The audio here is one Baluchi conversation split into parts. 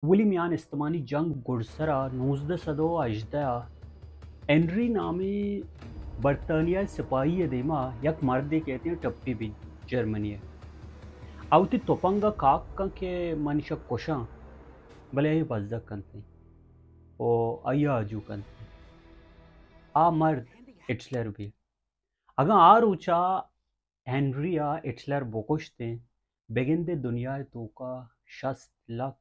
اولی میان استمانی جنگ گڈسرا نوزدہ سد و ہژدہ ء ہنری نامیں برطانیہ سپاہی ء دیما یک مردے کہتے ہیں ٹپی بی جرمنی ء۔ آ وتی تپنگ ء کاک کن کہ من ایشا کشاں، بلے آئی بزگ کنت و آئی آجو کنت۔ آ مرد ہٹلر بی۔ اگاں آ روچا ہنری ء ہٹلر بکشتیں، بگندے دنیا ء توکا شست لکھ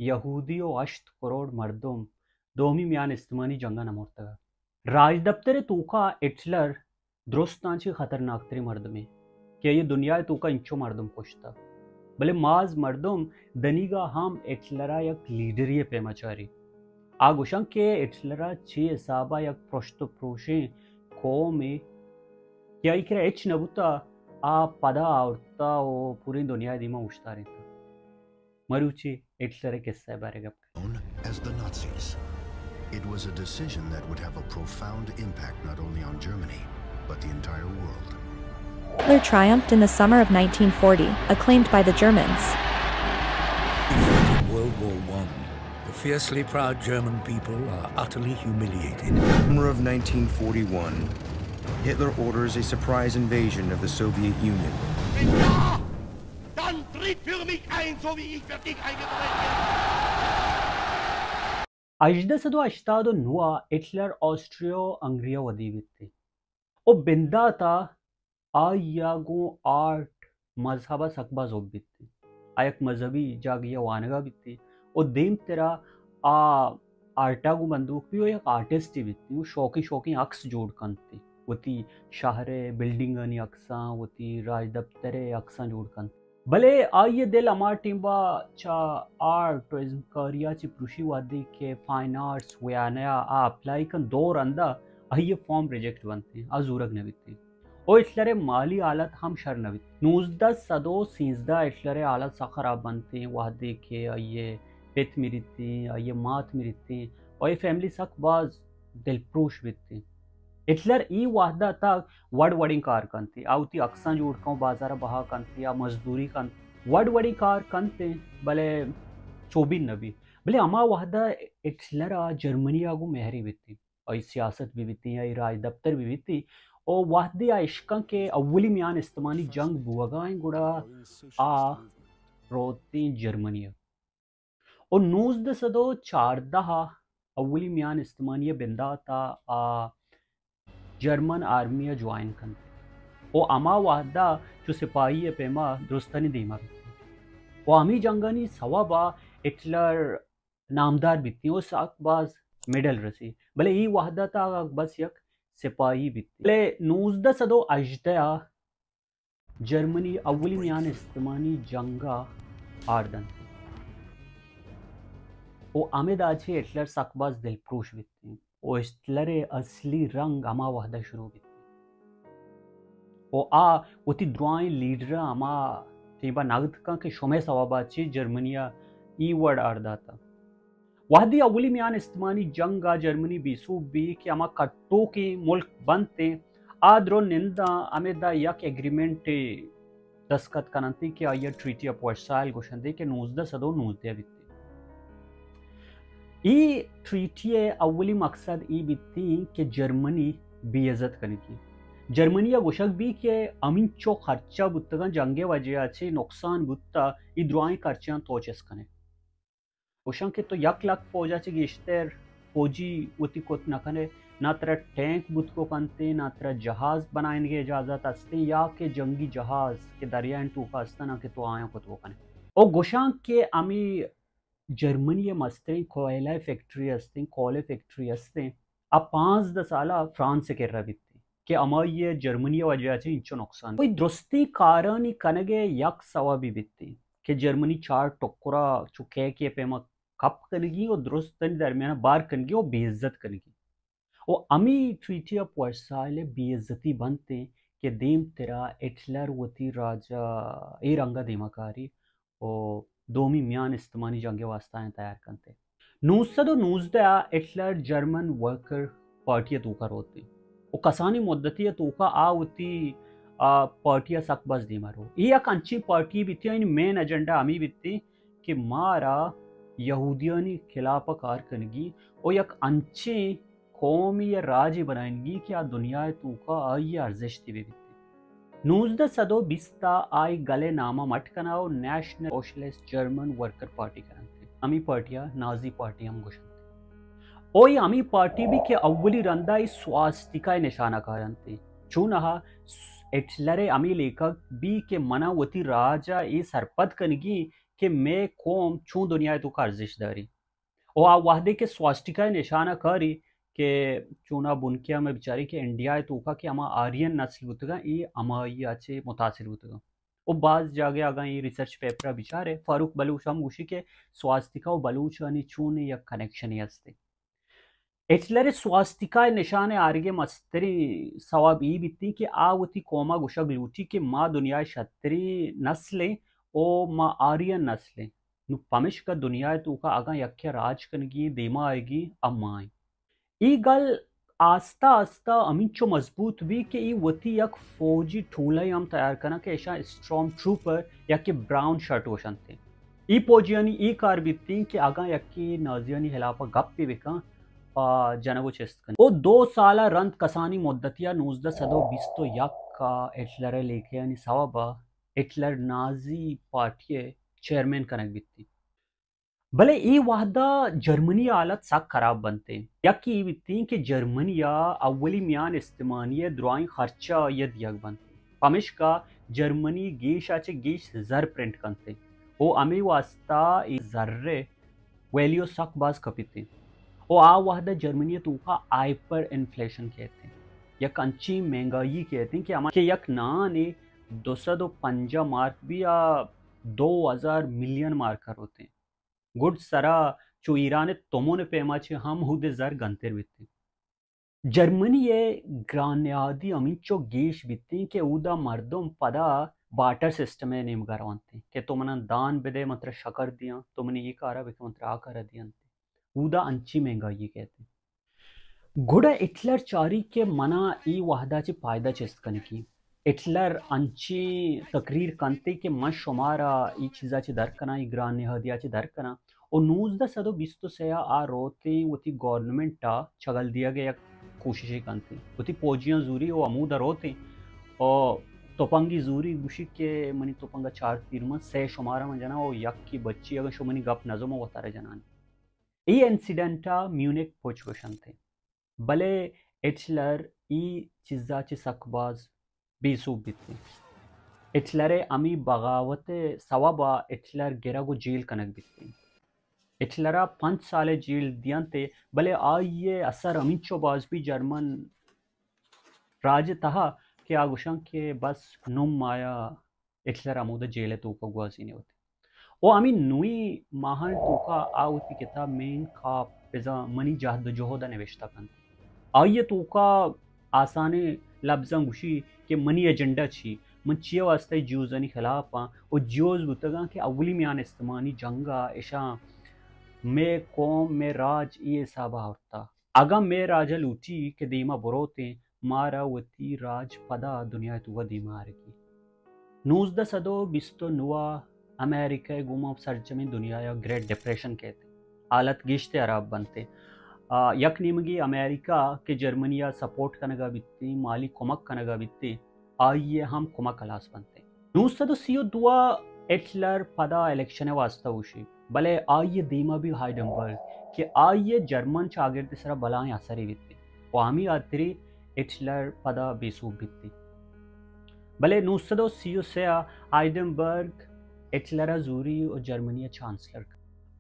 یہودی و ہشت کروڑ مردم دومی میان استمانی جنگا نہ مرتگا۔ راجدپتر ء توکا ہٹلر درستاں چہ خطرناک تریں مردمے کہ آئی دنیا ء توکا انچو مردم کشتا۔ بلے ماز مردم دنیگا ہم ہٹلر ء یک لیڈری ء پیما چاری۔ آ گوشاں کہ ہٹلر ء چے حسابا یک پرشت و پروشیں قومے کہ آئی کرا ہچ نہ بوتا، آ پدا آورتا و پوریں دنیا ء دیما اوشتارینتا۔ مروچی ہٹلر ء قصہ ء بارے گپ کنیں۔ Known as the Nazis. It was a decision that would have a profound impact not only on Germany, but the entire world. Hitler triumphed in the summer of nineteen forty, acclaimed by the Germans. Defeated World War One, the fiercely proud German people are utterly humiliated. Summer of nineteen forty-one, Hitler orders a surprise invasion of the Soviet Union. Dann tritt für mich ein, so wie ich für dich eingedreht bin. ہژدہ سد و ہشتاد و نو ء ہٹلر آسٹریا و ہنگری ء ودی بیت و بندات ء آئی ء گوں آرٹ مذہب ء سک باز حب بیت۔ آ یک مذہبی جاگہے ء وانگا بیت و دیمترا آ آرٹ ء گوں بندوک بی و یک آرٹسٹے بیت و شوقیں شوقیں عکس جوڑ کنت۔ وتی شہر ء بلڈنگانی عکساں، وتی راجدپتر ء عکساں جوڑ کنت۔ بلے آئی ء دل ہما ٹیمبا چہ آرٹ و ازمکاری ء چہ پروشی، وہدے کہ فائن آرٹس ویانا ء آ اپلائی کن، دو رندا آئی ء فارم ریجیکٹ بنت، آ زورگ نہ بیت۔ او ہٹلر ء مالی حالت ہم شر نہ بیت۔ نوزدہ سد و سیزدہ ہٹلر ء حالت سک خراب بنت، وہدے کہ آئی ء پت مریت، آئی ء مات مریت، و آئی ء فیملی سک باز دلپروش بیت۔ ہٹلر ای وہدا تک وڑ وڑیں کار کنت، آ وتی عکساں جوڑ کن، بازار ء بہا کنت یا مزدوری کنت، وڑ وڑیں کار کنت، بلے سوبین نہ بیت۔ بلے ہما وہدا ہٹلر ء جرمنی ء گوں مہرے بیت۔ آئی سیاست بہ بیتیں، آئی راجدپتر بہ بیتیں، او وہدے آ اشکن کہ اولی میان استمانی جنگ بوگا ایں، گڑا آ روتیں جرمنی ء۔ او نوزدہ سد و چاردہ ء اولی میان استمانی ء بندات ء آ جرمن آرمی ء جوائن کنت۔ او ہما وہدا چو سپاہی ء پیما درستانی دیما بیت۔ او ہمے جنگانی سوب ء ہٹلر نامدار بیتیں و سک باز میڈل رسی، بلے ای وہدا تا بس یک سپاہی بیتیں۔ بلے نوزدہ سد و ہژدہ ء جرمنی اولی میان استمانی جنگ ء ہار دنت و ہمدا چہ ہٹلر سک باز دلپروش بیتیں و ہٹلر ء اصلی رنگ ہما وہدا شروع بیتیں۔ و آ وتی درائیں لیڈراں ہما ٹیمبا نگد کن کہ شمئے سوبا چہ جرمنی ء ای وڑ ہار داتہ۔ وہدے اولی میان استمانی جنگ ء جرمنی بے سوب بی کہ ہما کٹوکیں ملک بنتیں، آ درو ننداں ہمدا یک ایگریمنٹے دستخط کننت کہ آئی ء ٹریٹی آف ورسائل گوشنت کہ نوزدہ سد و نوزدہ بیتیں۔ ای ٹریٹی ء اولی مقصد ای بیتیں کہ جرمنی بے عزت کنگی۔ جرمنی ء گوشگ بی کہ ہمینچو خرچہ بوتگاں، جنگ ء وجہ ء چہ نقصان بوتا، ای درائیں خرچیاں تو چست کنے۔ گوشاں کہ تو یک لکھ فوج ء چہ گیشتر فوجی وتی کت نہ کنے، نہ ترا ٹینک بوتگو کنتیں، نہ ترا جہاز بنائینگے اجازت ہستیں، یا کہ جنگی جہاز کہ دریائیں توکا ہستن، نہ کہ تو آیاں کتگو کنے۔ او گوشاں کہ ہمے جرمنی ء مستریں کوئلہ فیکٹری ہستیں، کولے فیکٹری ہستیں، آ پانزدہ سال ء فرانس ء کرا بیتیں کہ ہمائی ء جرمنی ء وجہ ء چہ انچو نقصان۔ کوئی درستیں کارانی کنگ ء یک سوبی بیتیں کہ جرمنی چار ٹکرا چو کیک ء پیما کپ کنگی و درستانی درمیان بار کنگی و بے عزت کنگی۔ و ہمے ٹریٹی آف ورسائل ء بے عزتی بنتیں کہ دیمترا ہٹلر وتی راج ء اے رنگ ء دیما کاری و دومی میان استمانی جنگ ء واستا آیاں تیار کنت۔ نوزدہ سد و نوزدہ ء ہٹلر جرمن ورکر پارٹی ء توکا روت و کسانیں مدتی ء توکا آ وتی، آ، پارٹی ء سک باز دیما رو۔ اے یک انچیں پارٹی بیتی، آئی مین ایجنڈا ہمے بیتی کہ مارا یہودیانی خلاف ءَ کار کنگی و یک انچیں قومی یا راجے بنائینگی کہ آ دنیا ءِ توکا آئی ءِ ارزشتے بہ بیت۔ نوزدہ سد و بیست ءَ آئی گل ءِ نام ءَ مٹ کناں و national socialist German worker party کننت۔ ہمے پارٹی ءَ نازی پارٹی ہم گوشنت۔ او اے ہمے پارٹی بی کہ اولی رندا اے سواستیکا ءِ نشانہ کارنت۔ چونہا ہٹلر ءِ ہمے لیکگ بی کہ منا وتی راج ءَ اے سرپد کنگی کہ مئے قوم چون دنیا ءِ توکا ارزش داری۔ و آ وہدے کہ سواستیکا ءِ نشانہ کاری کہ چونا بنکیا مئے بچاری کہ انڈیا ءِ توکا کہ ہما آرین نسل بوتگاں، اے ہمائی ءَ چہ متاثر بوتگاں۔ و باز جاگہ اگاں اے ریسرچ پیپر ءَ بچارے، فاروق بلوچ ہم گوشی کہ سواستیکا و بلوچانی چون یک کنکشنے ہستے۔ ہٹلر ءِ سواستیکا ءِ نشان ءِ آرگ ءِ مستریں سوب اے بیتیں کہ آ وتی قوم ءَ گوشگ لوٹی کہ ما دنیا ءِ شتریں نسل ایں و ما آرین نسل ایں۔ نوں پمشکا دنیا ءِ توکا اگاں یکے ءَ راج کنگی ایں، دیما آیگی ایں، آ ما ایں۔ اے گل آستہ آستہ ہمینچو مضبوط بی کہ اے وتی یک فوجی ٹولہ ءَ ہم تیار کناں کہ ایشاں اسٹارم ٹروپر یا کہ براؤن شرٹ گوشنت۔ اے فوجیانی اے کار بیتیں کہ اگاں یکے نازیانی خلاف ءَ گپے بکن، پہ جنگ و چست کنی۔ او دو سال ءَ رند کسانیں مدتے ءَ نوزدہ سد و بیست و یک ءَ ہٹلر ءِ لیکہانی سوب ءَ ہٹلر نازی پارٹی ءِ چیئرمین کنگ بیتیں۔ بلے اے وہد ءَ جرمنی ءِ حالت سک خراب بنتیں۔ یکے اے بیتیں کہ جرمنی ءَ اولی میان استمانی ءِ درائیں خرچہ آئی ءَ دیگ بنت۔ پمشکا جرمنی گیش ءَ چہ گیش زر پرنٹ کنتیں و ہمے واستا اے زر ءِ ویلیو سک باز کپیتیں و آ وہد ءَ جرمنی ءِ توکا ہائپر انفلیشن کیتیں۔ یک انچیں مہنگائی کیتیں کہ ہما کہ یک نانے دو سد و پنجاہ مارک بی آ دو ہزار ملین مارک ءَ روتیں۔ گڈ سرا چو ایران ءِ تومن ءِ پیما چہ ہم اود ءِ زر گنتر بیتیں۔ جرمنی ءِ گران نہادی ہمینچو گیش بیتیں کہ اودا مردم پدا بارٹر سسٹم ءِ نیمگا رونتیں کہ تو منا دان بدئے، من ترا شکر دیاں، تو منی اے کارا بکن، من ترا آ کارا دیاں۔ اودا انچیں مہنگائی کیتیں۔ گڑا ہٹلر چاری کہ منا اے وہدا چہ پائدہ چست کنگی۔ ہٹلر انچیں تقریر کنتے کہ من شمارا اے چیزا چہ در کناں، اے گران نہادیا چہ در کناں۔ و نوزدہ سد و بیست و سئے ءَ آ روتیں وتی گورنمنٹ ءَ چگل دیگ ءِ یک کوششے کنتیں۔ وتی پوجیاں زوری و ہمودا روتیں و تپنگی زوری گوشی کہ منی تپنگ ءَ چار تیر من، سئے شمارا من جناں و یکے بچی، اگاں شما منی گپ نزو من وتارا جنان۔ اے انسیڈنٹ ءَ میونک پچ گوشنتیں۔ بلے ہٹلر اے چیزا چہ سک باز بے سوب بیتیں۔ ہٹلر ءِ ہمے بغاوت ءِ سوب ءَ ہٹلر گرگ و جیل کنگ بیتیں۔ ہٹلر ءَ پنچ سال ءِ جیل دینت، بلے آئی ءِ اثر ہمینچو باز بی جرمن راج ءِ تہا کہ آ گوشاں کہ بس نم آیا ہٹلر ہمودا جیل ءِ توکا گوازینی وت۔ و ہمے نوئیں ماہانی توکا آ وتی کتاب مین کاپ بزاں منی جہد و جہد ءَ نوشتہ کنت۔ آئی ءِ توکا آسانیں لبزاں گوشی کہ منی ایجنڈا چی، من چی ءِ واسطہ جیوزانی خلاف آں و جیوز بوتگاں کہ اولی میان استمانی جنگ ءَ اشاں مئے قوم، مئے راج اے حساب ءَ آورتا۔ اگاں مئے راج ءَ لوٹی کہ دیما بروتیں، مارا وتی راج پدا دنیا ءِ توکا دیما آرگی۔ نوزدہ سد و بیست و نو ءَ امریکہ ءِ گوما سرجمیں دنیا ءَ گریٹ ڈپریشن کیت۔ حالت گیشتر ہراب بنت۔ آ، یک نیمگے امریکہ کہ جرمنی ءَ سپورٹ کنگا بیتیں، مالی کمک کنگا بیتیں، آئی ءِ ہم کمک ہلاس بنت۔ نوزدہ سد و سی و دو ءَ ہٹلر پدا الیکشن ءِ واسطہ اوشی، بلے آئی ءِ دیما بی ہائیڈنبرگ کہ آئی ءِ جرمن چاگرد ءِ سرا بلاہیں اثرے بیت و ہمے ہاتری ہٹلر پدا بے سوب بیت۔ بلے نوزدہ سد و سی و سئے ءَ ہائیڈنبرگ ہٹلر ءَ زوری و جرمنی ءِ چانسلر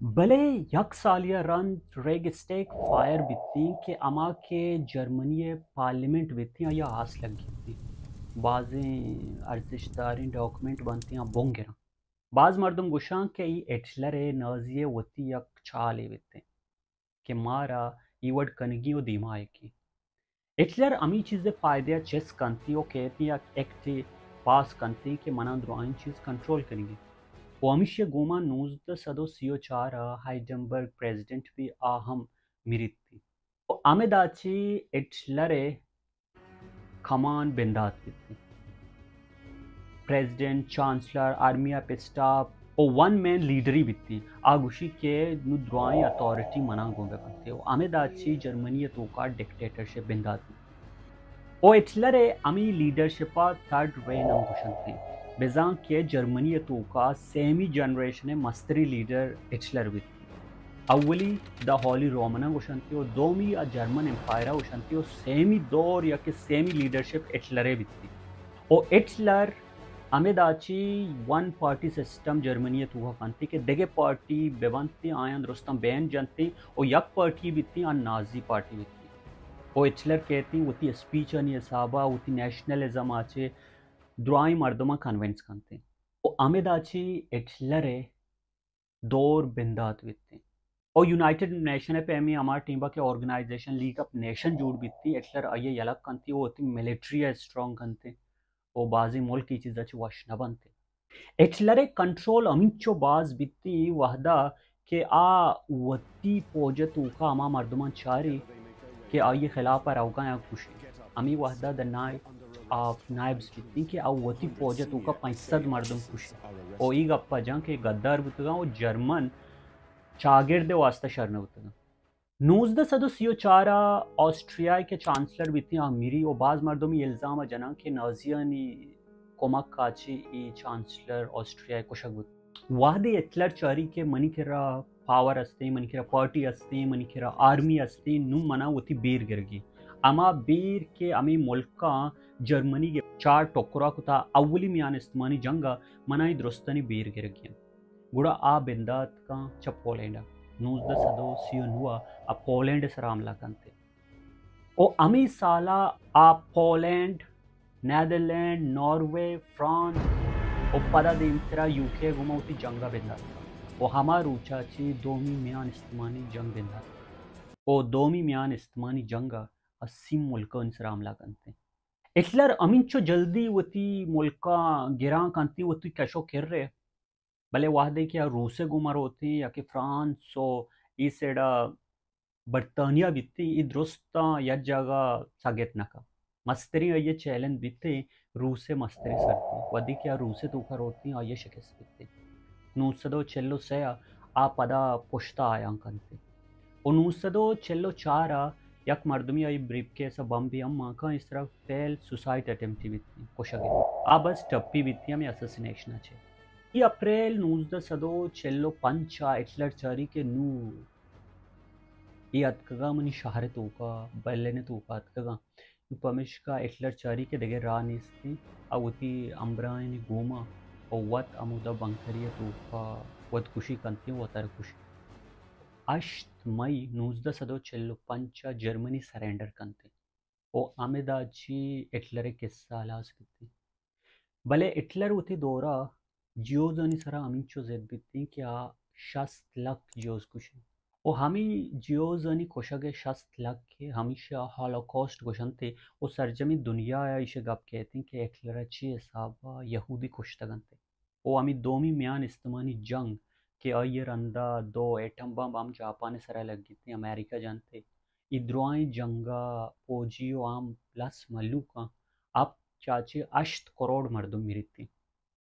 بلے یک سالے ءَ رند ریگ اسٹیگ فائر بیتیں کہ ہما کہ جرمنی ءِ پارلیمنٹ بیتیں، آئی ءَ آس لگیتیں۔ بازیں ارزشتداریں ڈاکومنٹ بنتیں، آ بنگراں۔ باز مردم گوشاں کہ اے ہٹلر ءِ نازی ءِ وتی یک چالے بیتیں کہ مارا اے وڑ کنگی و دیما آیگی۔ ہٹلر ہمے چیز ءِ فائدہ ءَ چست کنتی و کیتی یک ایکٹے پاس کنتی کہ منا درائیں چیز کنٹرول کنگی۔ و ہمیشی ءِ گوما نوزدہ سد و سی و چار ءَ ہائیڈنبرگ پریزیڈنٹ بی، آ ہم مریتی۔ و ہمدا چی ہٹلر ءِ کمان بندات بیتی۔ President, chancellor, army of staff, او ون مین لیڈری بیتی، آ گوشی کہ نو درائیں اتھارٹی مناں گوں بہ بنت۔ او ہمے داچی جرمنی ءِ توکا ڈکٹیٹرشپ بندات بیت۔ او ہٹلر ءِ ہمے لیڈرشپ ءَ تھرڈ رین ہم گوشنت۔ بزاں کہ جرمنی ءِ توکا سیمی جنریشن ءِ مستریں لیڈر ہٹلر بیت۔ اولی دا ہولی رومن ءَ گوشنت و دومی آ جرمن امپائر ءَ گوشنت و سیمی دور یا کہ سیمی لیڈرشپ ہٹلر ءِ بیت۔ او ہٹلر ہمے داچی ون پارٹی سسٹم جرمنی ءِ توکا کنتی کہ دگہ پارٹی بہ بنتی، آیاں درستاں بین جنتی و یک پارٹی بیتی، آ نازی پارٹی بیتی۔ او ہٹلر کہتی وتی اسپیچانی حسابا، وتی نیشنلزم ءَ چہ درائیں مردماں کنونس کنتی۔ او ہمے داچی ہٹلر ءِ دور بندات بیتیں۔ او یونائیٹڈ نیشن ءِ پیمیں ہما ٹیمبا کہ آرگنائزیشن لیگ آف نیشن جوڑ بیتی، ہٹلر آئی ءَ یلہ کنتی و وتی ملٹری ءَ اسٹرانگ کنتی و بازیں ملک اے چیزا چہ وش نہ بنتی۔ ہٹلر ءِ کنٹرول ہمینچو باز بیتی وہدا کہ آ وتی پوج ءِ توکا ہما مردماں چاری کہ آئی ءِ خلاف ءَ روگا یا کشی۔ ہمے وہدا دا نائٹ آف نائبز بیتیں کہ آ وتی پوج ءِ توکا پنچ سد مردم کشی۔ او ای گپا جان کہ گدار بوتگاں و جرمن چاگرد ءِ واسطہ شر نہ بوتگاں۔ نوزدہ سد و سی و چار ءَ آسٹریا ءِ کہ چانسلر بیتیں آ مری و باز مردم ای الزام ءَ جناں کہ نازیانی کمک ءَ چہ ای چانسلر آسٹریا ءِ کشگ بوت۔ وہدے ہٹلر چاری کہ منی کرا پاور استیں، منی کرا پارٹی استیں، منی کرا آرمی استیں، نوں منا وتی بیر گرگی۔ ہما بیر کہ ہمے ملکاں جرمنی ءَ چار ٹکرا کتا، اولی میان استمانی جنگ ءَ منا اے درستانی بیر گرگی انت۔ گڑا آ بندات کن چہ پولینڈ ءَ۔ نوزدہ سد و سی و نو ءَ آ پولینڈ ءِ سرا حملہ کنت۔ و ہمے سال ءَ آ پولینڈ، نیدرلینڈ، ناروے، فرانس و پدا دیمترا یو کے ءِ گوما وتی جنگ ءَ بندات کت و ہما روچ ءَ چہ دومی میان استمانی جنگ بندات کت و دومی میان استمانی جنگ ءَ آ سیم ملکانی سرا حملہ کنت۔ ہٹلر ہمینچو جلدی وتی ملکاں گراں کنت، وتی کش و کر ءَ، بلے وہدے کہ آ روس ءِ گوما روتیں یا کہ فرانس و اے سیڈ ءَ برطانیہ بیتیں، اے درستاں یک جاگہ سگت نہ کن۔ مستریں آئی ءِ چیلنج بیتیں، روس ءِ مستریں سردی۔ وہدے کہ آ روس ءِ توکا روتیں، آئی ءَ شکست بیتیں۔ نو سد و چل و سے ءَ آ پدا پشتا آیاں کنتیں۔ و نو سد و چل و چار ءَ یک مردمی آئی بریف کیس ءَ بمبے ہم مان کن، اس طرح فیل سوسائڈ اٹیمپٹ بیتیں، کشگ ءِ۔ آ بس ٹپی بیتیں ہمے اسسینیشن ءَ چہ۔ اے اپریل نوزدہ سد و چل و پنچ ءَ ہٹلر چاری کہ نوں اے اتکگاں منی شہر ءِ توکا، برلن ءِ توکا اتکگاں۔ نوں پمیشکا ہٹلر چاری کہ دگہ راہ نیستیں، آ وتی ہمبراہانی گوما و وت ہمودا بنکری ءِ توکا وت کشی کنتیں، وتارا کشی۔ ہشت مئی نوزدہ سد و چل و پنچ ءَ جرمنی سرینڈر کنتیں و ہمدا چی ہٹلر ءِ قصہ ہلاس بیتیں۔ بلے ہٹلر وتی دورا جیوزانی سرا ہمینچو زد بیتیں کہ آ شست لکھ جیوز کشیں۔ و ہمے جیوزانی کشگ ءِ شست لکھ ءَ ہمیشہ ہالوکاسٹ گوشنت و سرجمیں دنیا ءَ ایشی گپ کیتیں کہ ہٹلر ءَ چی حساب ءَ یہودی کشتگ انت۔ و ہمے دومی میان استمانی جنگ کہ آئی ءِ رندا دو ایٹم بمب ہم جاپان ءِ سرا لگیتیں، امریکہ جنت۔ اے درائیں جنگ ءَ پوجی و عام لس مہلوکاں ہپت چاچے ہشت کروڑ مردم مریتیں۔